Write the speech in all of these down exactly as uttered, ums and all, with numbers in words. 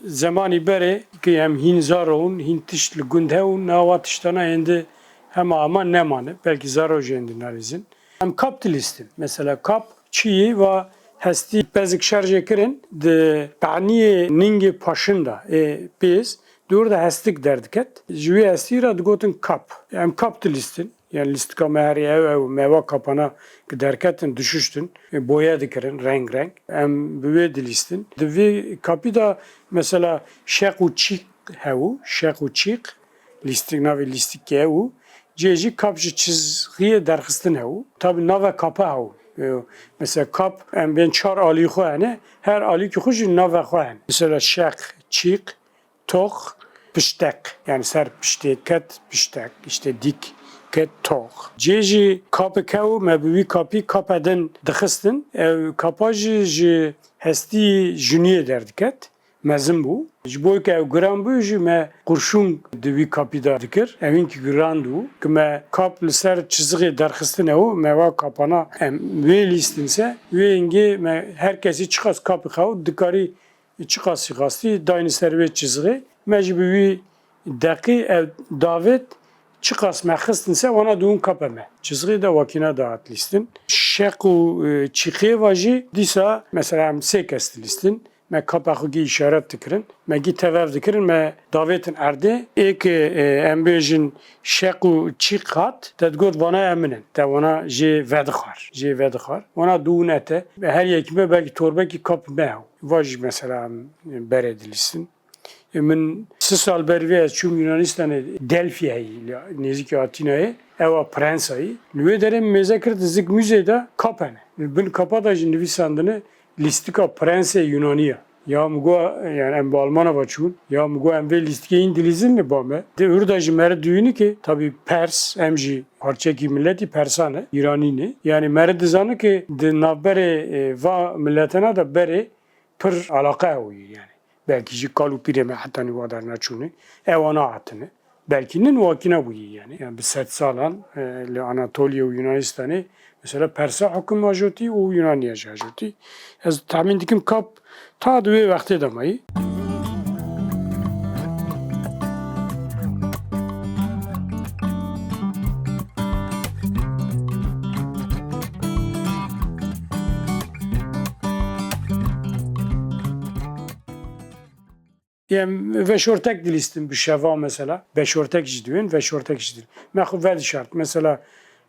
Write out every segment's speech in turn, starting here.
Zemanî berê ki em hîn zaro hûn, hîn tişt li gund hebûn, niha wa tiştana êndi hema hema nemane, belkî zaro jî êndi nelîzin. Em kap dilîstin. Mesela kap çi yî? Va hestî pezik şerjê kirin, di pehniyê ningê paşin de ê pêz, dûr de hestik derdiket. Ji wî hestî re digotin kap. Em kap dilîstin. Yani lîstika me herî ew, ew me wa kapana ki derketin, dişuştin, e, boye dikirin reng reng. Em bi wê dilîstin. Di vî kapî de mesela şeq û çîq hebû, şeq û çîq, lîstik, navê lîstikê hebû. Cê jî kap ji çizgiyê derxistin hebû. Tabi nave kapa hebû. E, mesela kap em bên çar alî xwe hene, her alîkî xwe jî nave xwe hene. Mesela şeq, çîq, tox, pişteq. Yani ser piştê ket, pişteq. İşte dik ket, tox. Cê jî kapik hebû, me bi wî kapî kapa din dixistin. Ew kapa jî ji hestî jiniyê derdiket. Mezin bû. Ji bo ke ew giran bû jî me qurşûn di wî kapî de dikir. Ew hinkî giran dû. Ki me kap li ser çizixê derxistine û me wa kapana em wê lîstin se, wê hingê me her kesî çiqas kapî xew dikarî çiqas jî xastî dayne ser wê çizixê. Me jî bi wî deqî ev davêt çiqas me xistin se wana dûn kape me. Çizixê de wakîna de hat lîstin. Şeq û, e, çîqê va jî dîsa mesela em sê kes dilîstin. Me kapa xwe gî îşaret dikirin. Me gî tevev dikirin. Me davêtin erdê. Ê ke, e, em bêjin şeq û çîq hat, te digot vana em min in. Te wana jê vedixwar. Jê vedixwar. Wana dûn ete. Her yekî me belkî torbekî kap me hew. Va jî mesela em berê dilîstin. E, min si sal ber vê ez çûm Yunanistanê, Delfî heyî, li nêzîkî Atînayê, ewa prensa yî. Li wê derê min mêze kir, di zik muzê de kap hene. Li bin kapa de jî nivîsandine lîstika prensê Yunanî ya. Ya min got, yani em bi Almana ve çûn, ya min got em vê lîstikê hîn dilîzin li ba me. Di hûr de jî meri duyînî ki, tabî Pers, em jî parçekî miletî Persan e, Îranî ne. Yani meri dizane ki di navberê, e, va miletena de berê pir alaqa hebûyî yani. Belkî jî kal û pîrê me hetanî wa derneçûne. Ewana hatine. Belkî nin wakî nebûyî yani. Yani bi sedsalan, e, li Anatoliye û Yunanistanê mesela Persa hukûm ajotî û Yunaniya jî ajotî. Ez tahmîn dikim kap ta di wê wextê de mayî. Em veşortek dilîstin bi şeva mesela. Beşortek jî diwên, veşortek jî dilîstin. Me xwe vedişart. Mesela,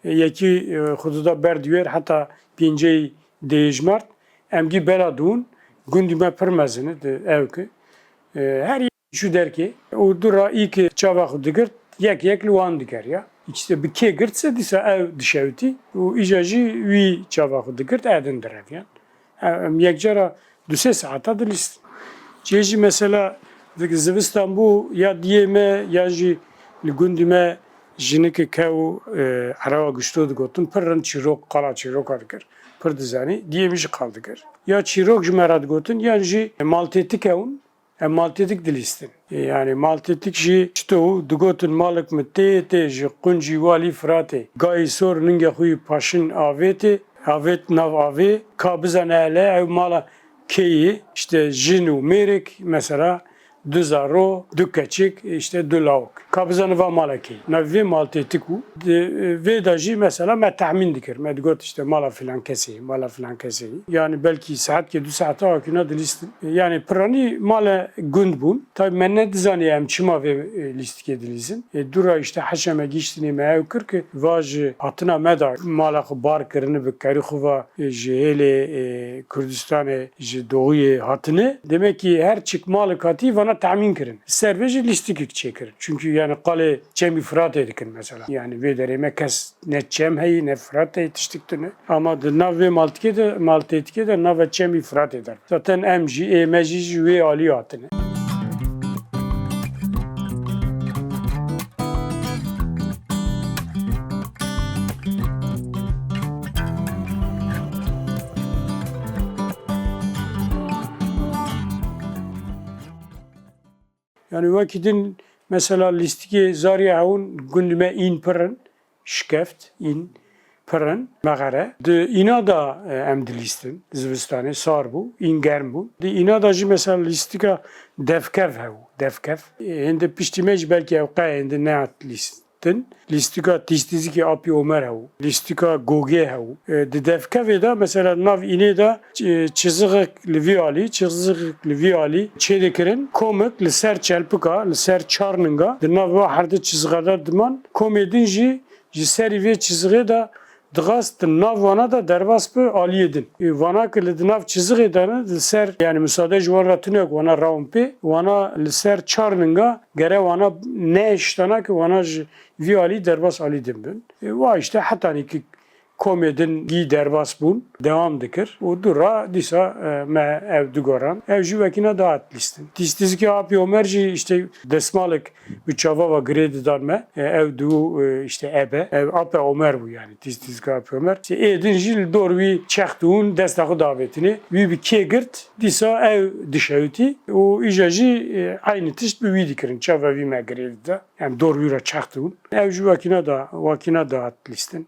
e, yekî, e, xwe dida ber diwêr heta pênceyî dihêjmart. Em gî bela dûn, gundî me pir mezin e, di ew ki. E, her yek çû derkê û dû ra î ki çava xwe digirt, yek yek li wan diker ya. İşte bi kê girt se dîsa ew dişewitî û îja jî wî çava xwe digirt, edin direviyan. Em yekcara du sê saeta dilîstin. Cê jî mesela di zivistan bû ya diyê me ya jî li gundî me jinike kew, e, erewa gişto digotin, pir rind çîrok, qala çîroka dikir. Pir dizanî, diyê min jî qal dikir. Ya çîrok ji me re digotin, yan jî maltêtik ewin, em maltêtik dilîstin. E, yani maltêtik jî çito digotin, malik mi tê tê ji quncî walî Firatê. Gayî sor ningê xwe yî paşin avêtê. Avêt nav avê, ka bizane hele ew mala kê yî, işte jin û mêrik, mesela du zaro, du keçik, işte du lawik. Ka bizane va mala kê yî. Navê vê maltêtik bû. Di vê de jî mesela me tahmîn dikir. Me digot işte mala filan kesê, mala filan kesê. Yani belkî saetkê du saeta akîna dilîstin. Yani piranî mala gund bûn. Tabi me ne dizaniye em çima vê, e, lîstikê dilîzin. E, dûra işte heşe me gîştinê me ew kir ki va ji hatina me da mala xwe bar kirine bi kerî xwe va, e, ji hêlê, e, Kurdistanê ji doğuyê hatine. Demek ki her çik malik hatî vana tahmîn kirin. Ser vê jî lîstikek çêkirin. Çünkü yani qalê Çemî Firatê dikin mesela. Yani vê derê me kes ne çem heyî ne Firat heyî tiştik tune. Ama di nav vê maltikê de, maltêtikê de nava Çemî Firatê der. Zaten em jî, ê me jî ji wê alî hatine. Yani wekî din mesela lîstikê Zarya hewin gund me în pir in, Şikeft, în pir in, Mexere. Di îna da, e, em dilîstin, zivistanê sar bû, în germ bûn. Di îna da jî mesela lîstika Devkev hebû, Devkev. E, hêndî piştî me jî belkî ew qe hêndî nehat lîstin. Lîstika Tîztîzikê Apî Omer hebû, lîstika Gogê hebû. E, di Devkevê de mesela nav înê de, e, çizixek li vî alî, çizixek li vî alî çêdikirin. Komik li ser çelpika, li ser çarninga di nav wa herde çizixa de diman. Komê din jî ji serî vê çizixê de dixwest di nav wana de derbas bi aliyê din. Ê, wana ki li di nav çizixê de ne, li ser, yani, misade ji wan re tune ku wana rawin pê, wana li ser çar ninga gere wana nehiştana ki wana ji vî alî derbas alî din bin. Ê, wa işte hetanî ki komê din gî derbas bûn, dewam dikir û dû ra dîsa, e, me ev digoran. Ev jî wekîna dihat lîstin. Tîztîzikê Apî Omer jî işte desmalek bi çava ve girê didan me. E, ew du, e, işte ebe. Ev Ape Omer bû yani. Tîztîzika Ape Omer. İşte ê din jî li dor wî çex dûn, desta xwe davêtinê. Wî bi kê girt, dîsa ew dişewitî û îja jî, e, aynî tişt bi wî dikirin. Çava wî me girê dida. Em dor wî re çex dûn. Ew jî wekîna da, wekîna da hat lîstin.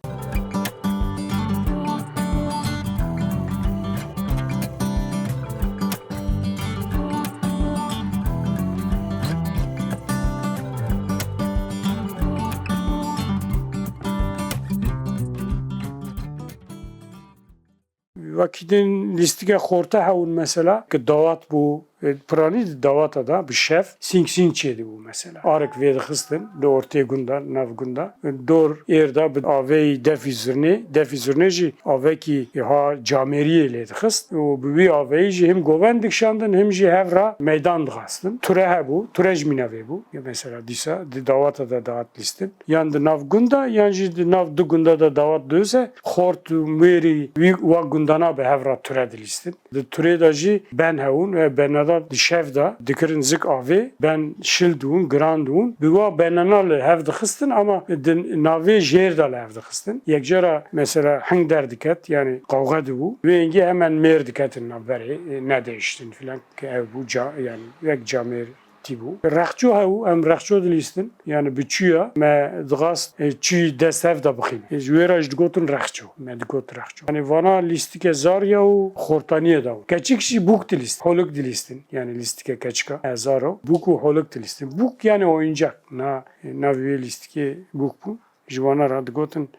Wekî din lîstikê xorte hewin mesela, ki dawat bû, e, piranî di dawata da bi şev sînk sînk çêdibû mesela. Arik vêdixistin, di ortê gunda, nav gunda. Dor êr da bi aveyî defî zirnê, defî zirnê jî avekî ha camêriyê lê dixist û bi wî aveyî jî him govend dikişandin, him jî hev ra meydan dixastin. Ture hebû, ture ji mîna vê bû. Ya mesela dîsa di dawata da dihat lîstin. Yan di nav gunda, yan jî di nav du gunda da dawat dihuse, xort û mêrî wî wa gundana bi hev ra ture dilîstin. Di turê de jî ben hewin û ev bena da di şev de dikirin zik avê, ben şil dibûn, giran dibûn. Bi wa benana li hev dixistin ama di navê jêr de li hev dixistin. Yekcara mesela hing derdiket, yani qawxe dibû. Wê hingê hemen mêr diketin navberê, e, nedihiştin filan ki ev bû ca, yani wek camêr tî bû. Rexço hebû, em rexço dilîstin. Yani bi çûya me dixwast, e, çûyî dest hev de bixîn. E, ji wê re jî digotin rexço. Me digot rexço. Yani vana lîstikê Zarya û Xortaniyê de bû. Keçik jî bûk dilîstin. Holik dilîstin. Yani lîstikê keçika, e, Zaro. Bûk û holik dilîstin. Bûk yani oyuncak. Na, e, navê wê lîstikê bûk bû. Ji wana re digotin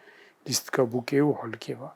lîstika bûkê û holikê va.